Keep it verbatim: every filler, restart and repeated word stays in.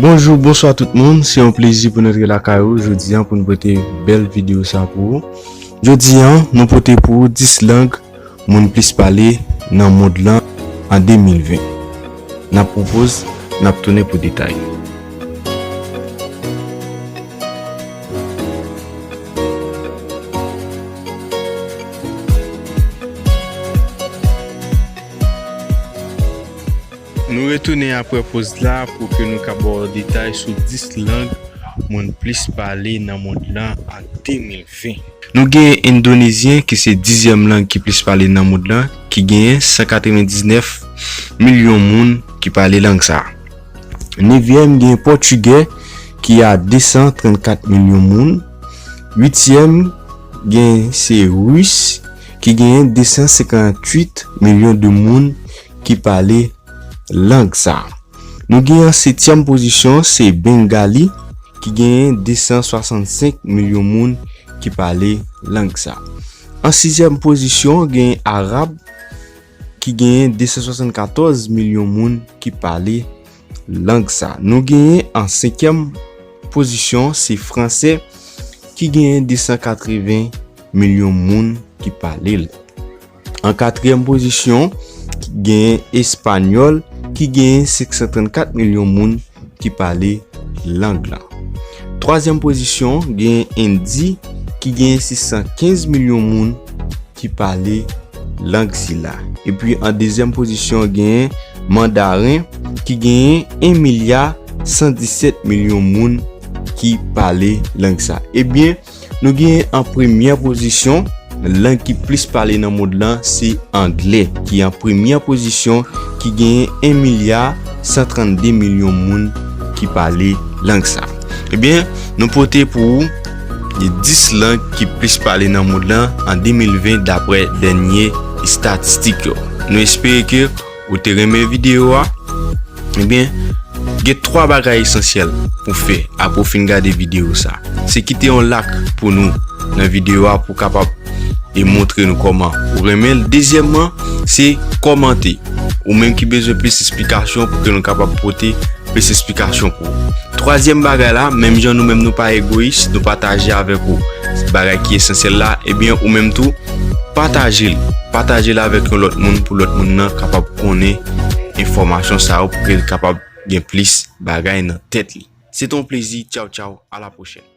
Bonjou, bonswa tout moun. Se yon plezi pou n antre lakay ou jodi a pou n pote bèl videyo sa pou ou. Jodi a, nou pote pou ou dis lang moun plis pale nan mond lan an de mil ven. N ap pran poz, n ap tounen pou detay. Nou retounen apre poz la pou ke nou ka ba w detay sou dis lang moun plis pale nan mond lan an de mil ven. Nou gen endonezyen ki se dizyèm lang ki plis pale nan mond lan, ki genyen san katrevendiznèf milyon moun ki pale lang sa a. Nevyèm gen pòtigè ki a de san trannkat milyon moun. Uityèm gen se ris ki genyen de san senkantuit milyon de moun ki pale lang sa a. Nou gen an setyèm pozisyon se bengali ki genyen de san swasannsenk milyon moun ki pale lang sa a. An sizyèm pozisyon gen arab ki genyen de san swasannkatòz milyon moun ki pale lang sa. Nou genyen an senkyèm pozisyon se franse ki genyen de san katreven milyon moun ki pale l. An katriyèm pozisyon genyen espanyòl ki genyen senk san trannkat milyon moun ki pale lang lan. Twazyèm pozisyon genyen indi ki genyen sis san kenz milyon moun ki pale lang sila. Epi an dezyèm pozisyon genyen mandaren ki genyen en milya san disèt milyon moun ki pale lang sa. Ebyen, nou genyen an premyè pozisyon lang ki plis pale nan mond lan se anglè ki an premyè pozisyon ki genyen en milya san trannde milyon moun ki pale lang sa. Ebyen, nou pote pou ou dis lang ki plis pale nan mond lan an de mil ven dapre dènye estatistik yo. Nou espere ke ou te renmen videyo a. Ebyen, gen twa bagay esansyèl pou fè apre w fin gade videyo sa. Se kite yon like pou nou nan videyo a pou kapab e montre nou kòman ou renmen l. Dezyèmman, se kòmante. Ou menm ki bezwen plis esplikasyon pou ke nou kapab pote plis esplikasyon pou ou. Twazyèm bagay la, menm jan nou menm nou pa egoyis, nou pataje avèk ou bagay ki esansyèl la, ebyen ou menm tou, pataje l. Pataje l avèk yon lòt moun pou lòt moun nan kapab konnen enfòmasyon sa yo pou ke l kapab gen plis bagay nan tèt li. Se te yon plezi. Tchaw, tchaw. A la pwochèn.